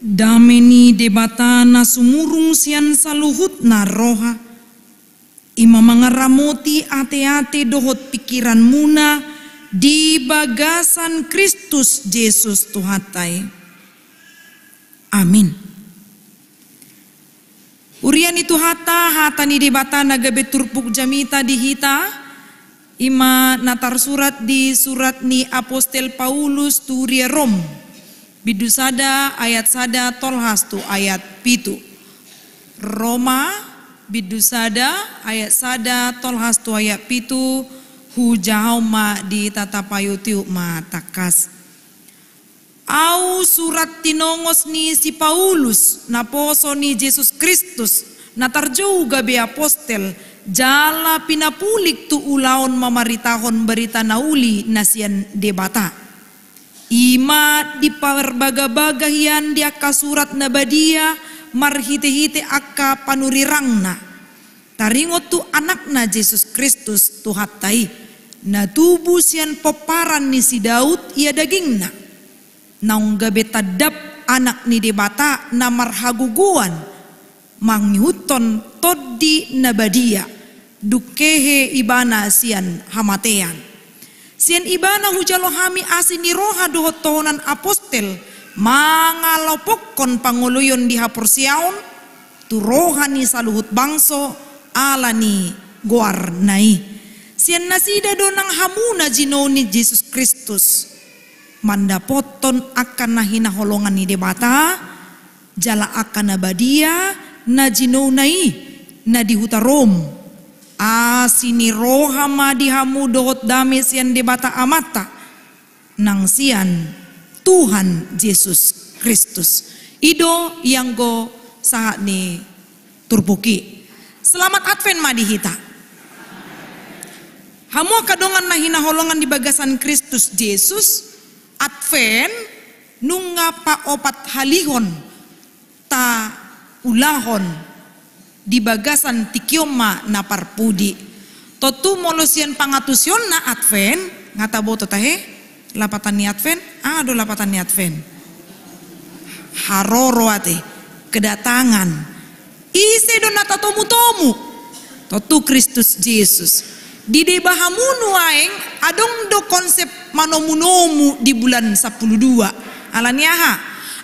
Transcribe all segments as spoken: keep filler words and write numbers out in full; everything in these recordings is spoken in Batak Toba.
Dame ni Debata na sumurung sian saluhutna roha, i ma mangaramoti ateate dohot pingkiranmuna di bagasan Kristus Jesus Tuhanta i. Amin. Huria ni Tuhanta, hata ni Debata na gabe turpuk jamita di hita, i ma na tarsurat di surat ni Apostel Paulus tu huria Rom, bindu sada ayat sada tolhas tu ayat pitu. Roma, bindu sada ayat sada tolhas tu ayat pitu. Hujaha ma di tata payu tiup ma tangkas. Au surat tinongos ni si Paulus, naposo ni Jesus Kristus, na tarjou gabe apostel, jala pinapulik tu ulaon mamaritahon barita na uli na sian Debata. I ma diparbagabaga hian di angka surat na badia marhitehite angka panurirangna. Taringot tu Anakna Jesus Kristus Tuhanta i, na tubu sian pomparan ni si Daud ia dagingna. Naung gabe tandap Anak ni Debata na marhagogoan, mangihuthon Tondi na Badia, dung hehe Ibana sian hamatean. Sian Ibana hujalo hami asi ni roha dohot tohonan apostel, mangalopokkon pangoloion di haporseaon, tu roha ni saluhut bangso, ala ni goarna i. Sian nasida do nang hamu na jinou ni Jesus Kristus, mandapothon angka na hinaholongan ni Debata, jala angka na badia na jinouna i, na di huta Rom. Asi ni roha ma di hamu dohot dame sian Debata Amanta, nang sian Tuhan Jesus Kristus. I do ianggo sahat ni turpuk i. Selamat Advent ma di hita. Hamu angka dongan na hinaholongan di bagasan Kristus Jesus, Advent nunga paopat halihon taulahon di bagasan tingki on ma na parpudi. Tontu molo sian pangatusionna Advent, nga taboto tahe, lapatan ni Advent, aha do lapatan ni Advent? Haroro ate, kedatangan. Ise do na tatomutomu? Tontu Kristus Jesus. Di deba hamu nuaeng adong do konsep manomunomu di bulan sampulu dua. Ala ni aha?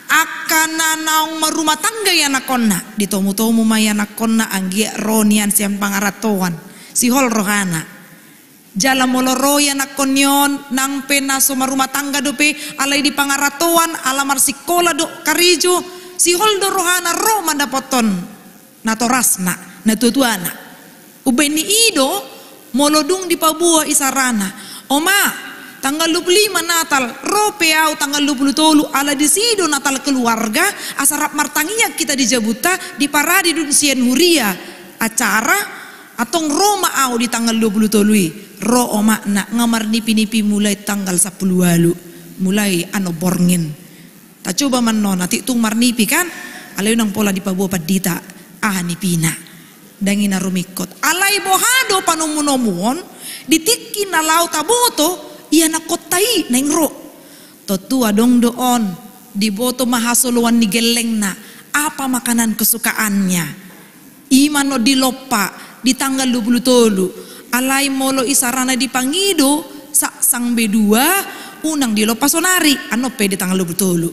Angka na naung marrumah tangga ianakkonna, ditomutomu ma ianakkonna anggiat ro nian sian pangarantoan. Sihol rohana. Jala molo ro ianakkon ni on, nang pe na so marrumah tangga dope, alai di pangarantoan, ala marsikola do karejo, sihol do rohana ro mandapothon natorasna, natuatuana. Umbahen ni i do, molo dung dipaboa isarana, "Oma, tanggal dua puluh lima Natal, ro pe au tanggal dua puluh tolu, ala disi do Natal keluarga, asa rap martangiang hita di jabunta, diparade dung sian huria acara, antong ro ma au di tanggal dua puluh tolu i." Ro omakna, nga marnipinipi mulai tanggal sampulu ualu, mulai annon borngin. Tacoba ma annon, atik tung marnipi kan, alai unang pola dipaboa pandita aha nipina. Ndang i na rumingkot. Alai boha do panomunomuon, di tingki na laho taboto ianakkonta i naeng ro. Tontu adong do on, diboto ma hasoloan ni gellengna, apa makanan kesukaannya. I ma annon dilompa di tanggal dua puluh tolu. Alai molo isarana dipangido, sa-, sang be dua, unang dilompa sonari, annon pe di tanggal dua puluh tolu.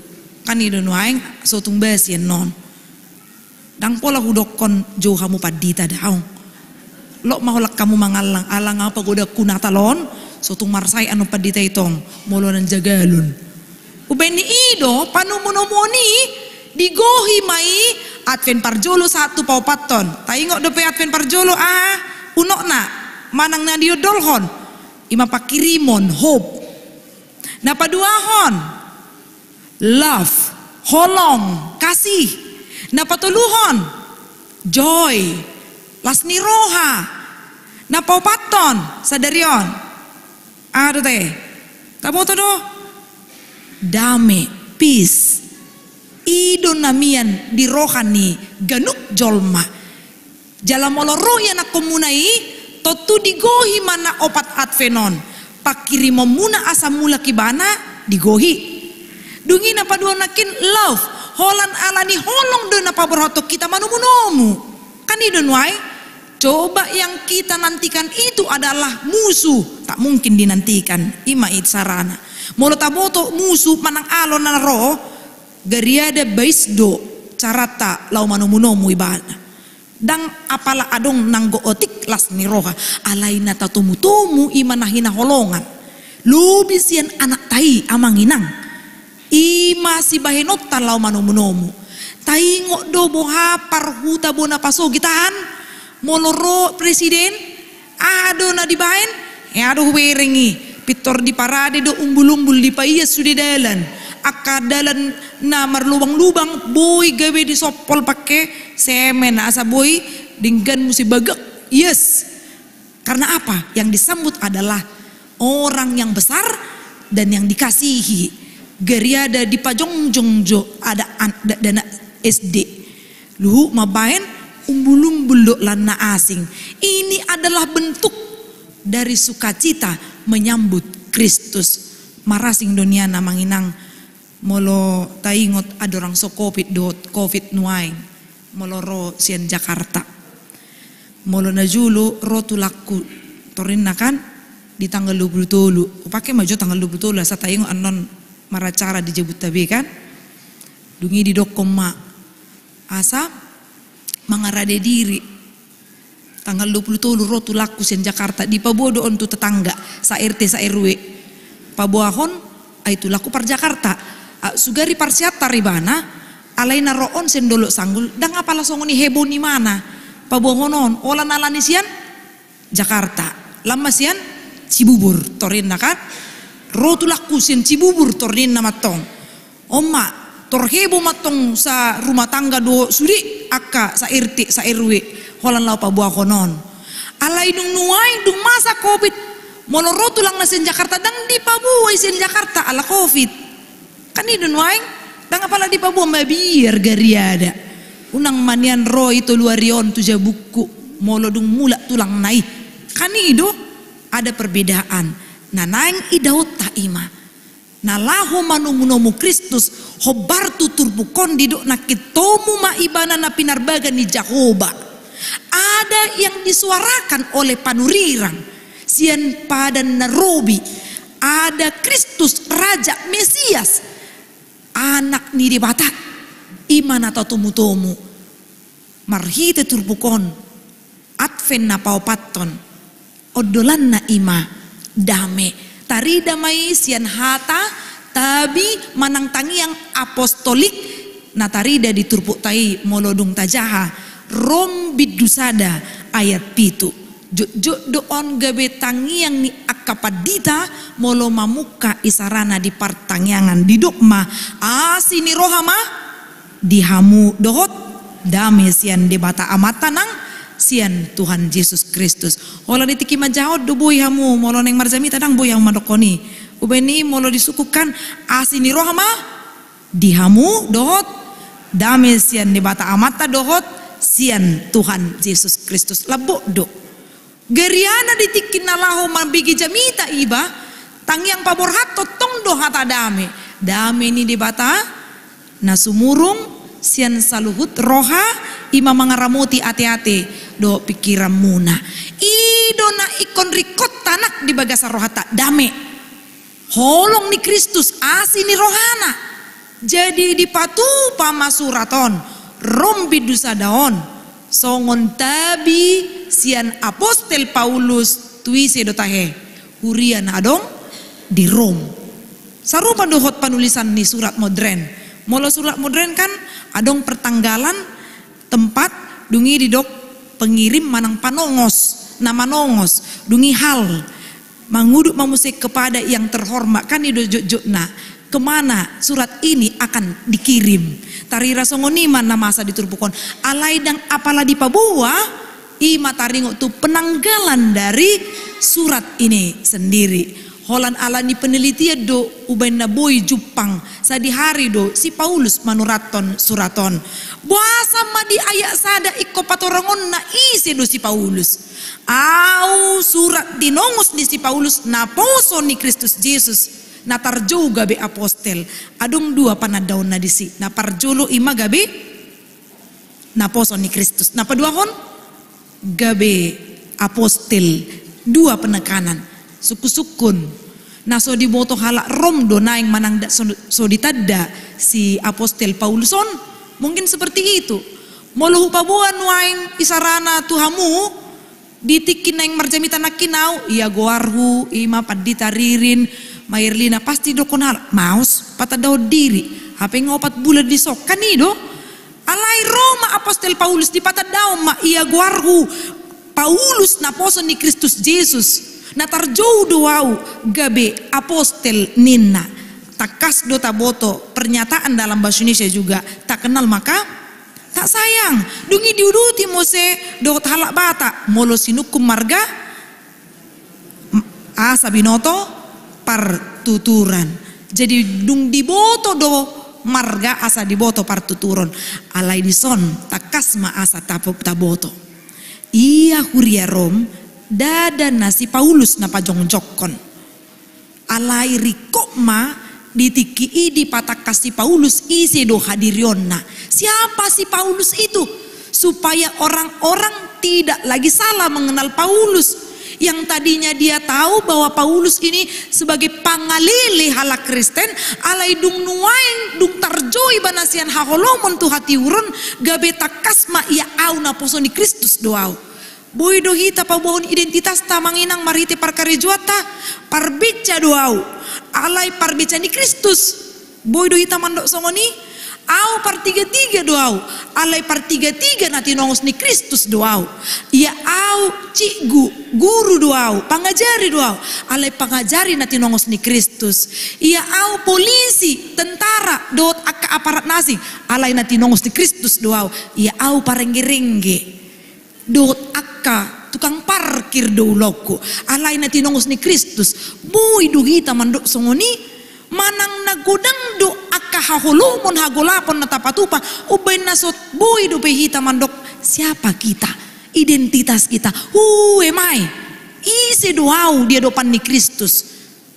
Kan i do nuaeng, so tung basi annon. Ndang pola hudokkon jou hamu pandita daong. Lot ma holan hamu mangallang, ala nga pagodangku Natal on, so tung marsahit annon pandita i tong, molo nang jagalon. Umbahen ni i do, panomunomuon i, digohi ma i, Advent parjolo sahat tu paopathon. Taingot dope Advent parjolo, aha, unokna, manang na diondolhon, i ma pangkirimon, hope. Na paduahon, love, holong, kasih. Na patoluhon, joy, las ni roha. Na paopathon, sadari on. Aha do tahe? Taboto do? Dame, peace. I do na mian di roha ni ganup jolma. Jala molo ro ianakkonmuna i, tontu digohi ma na opat Advent on. Pangkirimonmuna asa mulak ibana, digohi. Dung i na paduahon nangkin love, Holan ala ni holong do na paborhathon hita manomu-nomu. Kan i do nuaeng, coba yang kita nantikan itu adalah musuh. Tak mungkin dinantikan. I ma isarana. Molo taboto musuh manang alo na ro, gariada bais do carata laho manomu-nomu ibana. Ndang apala adong nanggo otik las ni roha, alai na tatomu-tomu i ma na hinaholongan. Lobi sian anakta i, amang inang. I ma sibahenonta laho manomu-nomu. Taingot do boha parhuta bona pasogit an, molo ro presiden, aha do na dibaen? Ia do hubereng i. Pintor diparade do umbul-umbul, dipaias sude dalan. Angka dalan na marlubang-lubang boi gabe disompol pake semen asa boi denggan muse bagak ias. Karena apa? Yang disambut adalah orang yang besar dan yang dikasihi. Gariada dipajongjong jo ada an-, da-, dana S D. Luhut mambaen umbul-umbul dohot lan na asing. Ini adalah bentuk dari sukacita menyambut Kristus. Marasing do nian, amang inang, molo taingot andorang so covid dohot covid nuaeng, molo ro sian Jakarta. Molo na jolo ro tulangku, torinna kan, di tanggal dua puluh tolu. Hupake ma jo tanggal dua puluh tolu asa taingot annon maracara di jabunta be kan. Dung i didokkon ma asa mangarade diri. Tanggal dua puluh tolu ro tulangku sian Jakarta, dipaboa do on tu tetangga, sa-R T sa-R W. Paboahon, ai tulangku par Jakarta. A, sugari par Siantar ibana, alai na ro on sian Dolok Sanggul, ndang apala songon i heboh ni mana. Paboahon on, holan ala ni sian Jakarta. Lam ma sian Cibubur, torinna kan. Ro tulangku sian Cibubur, torinna mantong. On ma, tor heboh mantong sa rumah tangga dohot sude angka sa-R T, sa-R W, holan laho paboahon on. Alai dung nuaeng, dung masa covid, molo ro tulangna sian Jakarta, ndang dipaboa i sian Jakarta ala covid. Kan i do nuaeng, ndang apala dipaboa, mabiar gariada. Unang ma nian ro i tolu ari on tu jabungku, molo dung mulak tulangna i. Kan i do, ada perbedaan. Na naeng idaonta i ma. Na laho manomu-nomu Kristus, hombar tu turpuk on didok nangkin tomu ma ibana na pinarbaga ni Jahowa. Ada yang disuarakan oleh panurirang, sian padan na robi, ada Kristus Raja Mesias, Anak ni Debata, i ma na tatomu-tomu. Marhite turpuk on, Advent na paopathon, ondolanna i ma dame. Tarida ma i sian hata tabi manang tangiang apostolik na tarida di turpukta i molo dung tajaha, Rom bindu sada ayat pitu. Jotjot do on gabe tangiang ni angka pandita molo mamungka isarana di partangiangan, didok ma, asi ni roha ma di hamu dohot dame sian Debata Amanta nang sian Tuhan Jesus Kristus. Holan di tingki manjahahon do boi hamu, molo naeng marjamita ndang boi hamu mandokkon i. Umbahen i molo disungkun kan, asi ni roha ma di hamu dohot dame sian Debata Amanta dohot sian Tuhan Jesus Kristus. Lambok do. Gariana di tingki na laho mambege jamita iba, tangiang paborhathon tong do hata dame. Dame ni Debata na sumurung sian saluhut roha, i ma mangaramoti ateate dohot pingkiranmuna. I do na ingkon ringkot tanak di bagasan rohanta, dame. Holong ni Kristus, asi ni rohana. Jadi dipatupa ma surat on, Rom bindu sada on, songon tabi sian Apostel Paulus tu ise do tahe? Huria na adong di Rom. Sarupa dohot panulisan ni surat modern. Molo surat modern kan adong pertanggalan, tempat, dung i didok pengirim manang panongos, na manongos, dung i hal, mangudut ma muse kepada yang terhormat, kan i do jotjotna, kemana surat ini akan dikirim. Tarida songon i ma na masa di turpuk on, alai ndang apala dipaboa, i ma taringot tu penanggalan dari surat ini sendiri. Holan ala ni penelitian do umbahen na boi jumpang, sadihari do si Paulus manurathon surat on. Boasa ma di ayat sada ingkon patorangonna ise do si Paulus? Au surat dinongos ni si Paulus, naposo ni Kristus Jesus Na tarjou gabe apostel, adong dua panandaonna disi. Na parjolo ima gabe naposo ni Kristus. Na paduahon gabe apostel, dua penekanan. Sungkun-sungkun na so diboto halak Rom do naeng manang da-, so, so ditanda si apostel Paulus on. Mungkin seperti itu. Molo hupaboa nuaeng isarana tu hamu, di tingki naeng marjamita nangkin au, ia goarhu, ima pandita Ririn, Mairlina, pasti dokkon halak, maos patandahon diri, hape nga opat bulan dison, kan i do. Alai ro ma apostel Paulus, dipatandaon ma, ia goarhu Paulus, naposo ni Kristus Jesus, na tarjou do au gabe apostel ninna. Tangkas do taboto pernyataan dalam bahasa Indonesia juga, tak kenal maka tak sayang. Dung i diuduti muse dohot halak Batak, molo sinungkun marga, m-, asa binoto partuturan. Jadi dung diboto do marga asa diboto partuturon. Alai dison tangkas ma asa tapo-, taboto. Ia huria Rom, ndada na si Paulus na pajongjongkon. Alai ringkot ma di tingki i dipatangkas si Paulus ise do hadirionna. Siapa si Paulus itu? Supaya orang-orang tidak lagi salah mengenal Paulus. Yang tadinya dia tahu bahwa Paulus ini sebagai pangalele halak Kristen, alai dung nuaeng, dung tarjou ibana sian haholomon tu hatiuron, gabe tangkas ma ia, au naposo ni Kristus do au. Boi do hita paboahon identitasta amang inang marhite parkarejoanta, parbinca do au, alai parbinca ni Kristus. Boi do hita mandok songon i, au partiga-tiga do au, alai partiga-tiga na tinongos ni Kristus do au. Ia au cikgu, guru do au, pangajari do au, alai pangajari na tinongos ni Kristus. Ia au polisi, tentara, dohot angka aparat na asing, alai na tinongos ni Kristus do au. Ia au parengge-rengge dohot angka tukang parkir do ulaonku, alai na tinongos ni Kristus. Boi do hita mandok songon i, manang na godang do angka haholomon, hagolapon na tapatupa, umbaen na so boi dope hita mandok siapa kita, identitas kita, who am I, ise do au di adopan ni Kristus.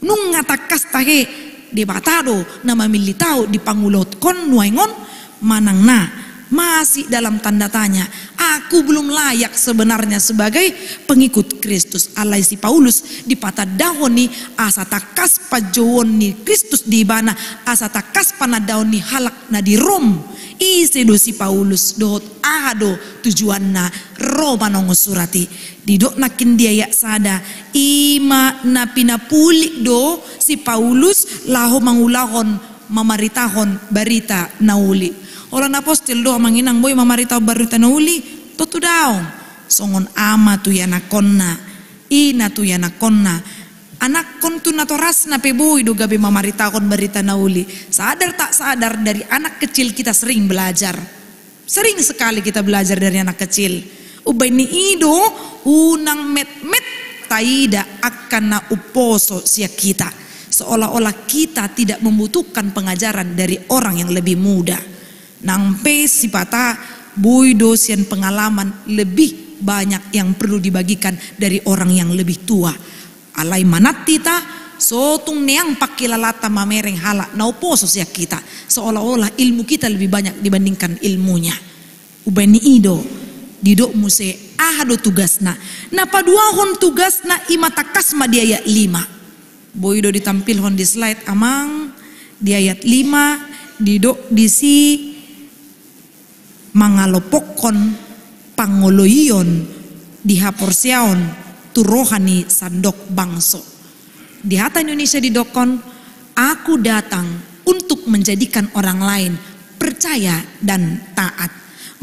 Nunga tangkas tahe, Debata do na mamillit au dipangulaothon nuaeng on, manang na masih dalam tanda tanya, aku belum layak sebenarnya sebagai pengikut Kristus. Alai si Paulus dipatandahon i asa tangkas panjouon ni Kristus di ibana, asa tangkas panandaon ni halak na di Rom. Ise do si Paulus dohot aha do tujuanna ro manongos surat i? Didok nangkin di ayat sada, ima na pinapulik do si Paulus laho mangulahon, mamaritahon barita na uli. Holan apostel do amang inang boi mamaritahon barita na uli? Tontu daong. Songon ama tu ianakkonna, ina tu ianakkonna, anakkon tu natorasna pe boi do gabe mamaritahon barita na uli. Sadar tak sadar, dari anak kecil kita sering belajar. Sering sekali kita belajar dari anak kecil. Umbaen ni i do, unang metmet taida angka na umposo sian hita. Seolah-olah kita tidak membutuhkan pengajaran dari orang yang lebih muda. Nang pe sipata boi do sian pengalaman lebih banyak yang perlu dibagikan dari orang yang lebih tua. Alai manat hita, so tung neang pangkilalanta mamereng halak na umposo sian hita, seolah-olah ilmu kita lebih banyak dibandingkan ilmunya. Umbaen ni i do, didok muse aha do tugasna. Na paduahon tugasna ima tangkas ma di ayat lima. Boi do ditampilhon di slide amang, di ayat lima, didok disi, mangalompokhon pangoloion di haporseaon tu roha ni sandok bangso. Di hata Indonesia didokkon, aku datang untuk menjadikan orang lain percaya dan taat.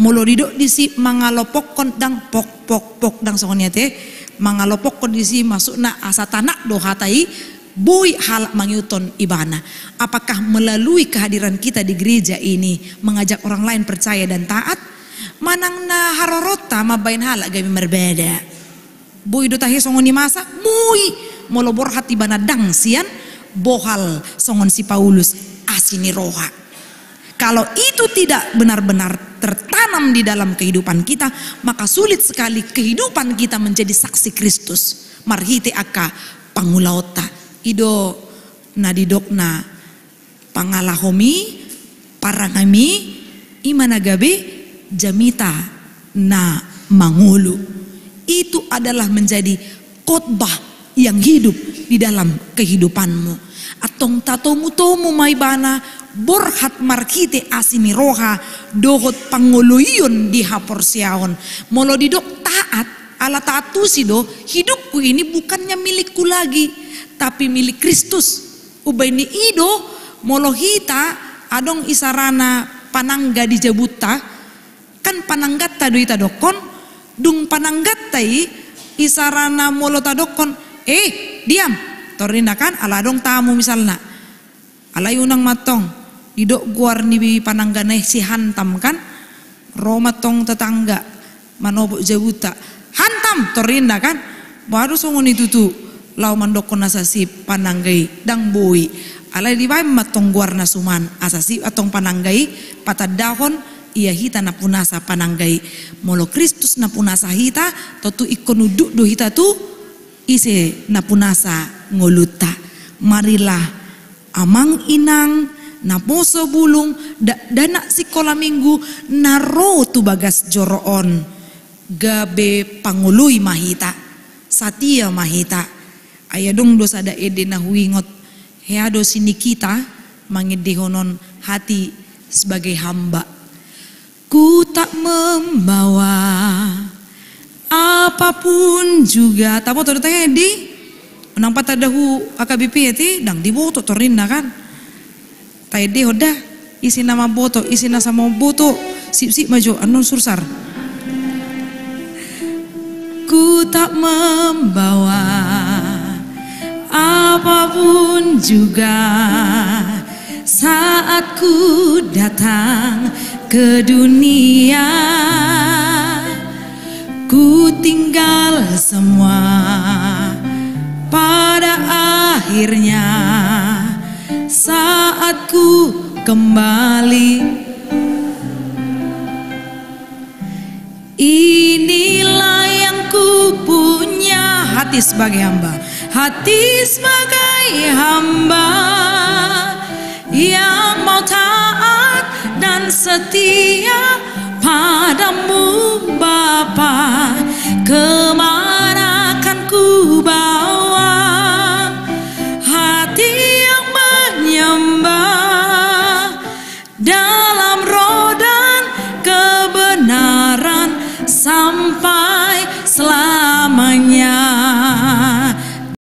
Molo didok disi mangalompokhon, ndang pok, pok, pok, ndang songon i ate. Mangalompokhon disi maksudna asa tanat do hata i, boi halak mangihuthon ibana. Apakah melalui kehadiran kita di gereja ini mengajak orang lain percaya dan taat? Manang na haroronta mambaen halak gabe marbada? Boi do tahe songon i masa? Boi, molo borhat ibana ndang sian bohal songon si Paulus, asi ni roha. Kalau itu tidak benar-benar tertanam di dalam kehidupan kita, maka sulit sekali kehidupan kita menjadi saksi Kristus marhite angka pangulaonta. I do Na didok na pangalahom i, parangaim i, i ma na gabe jamita na mangolu. Itu adalah menjadi khotbah yang hidup di dalam kehidupanmu. Antong tatomu-tomu ma ibana borhat marhite asi ni roha dohot pangoloion di haporseaon. Molo didok taat, ala taat tusi do, hidupku ini bukannya milikku lagi, tapi milik Kristus. Umbahen i do, molo hita adong isarana panangga di jabunta, kan panangganta do hita dokkon, dung panangganta i, isarana molo tadokkon, "Eh, diam," torrinna kan, ala adong tamu misalna. Alai unang ma antong, didok goar ni pananggana i si hantam kan, ro ma antong tetangga, manobok jabunta, "Hantam!" torrinna kan. Baru songon i tutu laho mandokkon asa sip panangga i, ndang boi. Alai dibaen ma antong goar na suman, asa sip antong panangga i, patandahon ia hita na punasa panangga i. Molo Kristus na punasa hita, tontu ingkon unduk do hita tu ise na punasa ngolunta. Marilah amang inang, naposo bulung, dakdanak sikola minggu, na ro tu bagas joro on, gabe pangoloi ma hita, satia ma hita. Ai adong do sada ende na huingot, hea do si Nikita mangendehon on, hati sebagai hamba. Ku tak membawa apapun juga. Taboto do tahe di? Unang patanda hu A K B P ate, ndang diboto torrinna kan. Taendehon da, ise na mamboto, ise na so mamboto, sip-sip ma jo, annon sursar. Ku tak membawa apapun juga saat ku datang ke dunia. Ku tinggal semua pada akhirnya saat ku kembali. Inilah yang ku punya, hati sebagai hamba, hati sebagai hamba.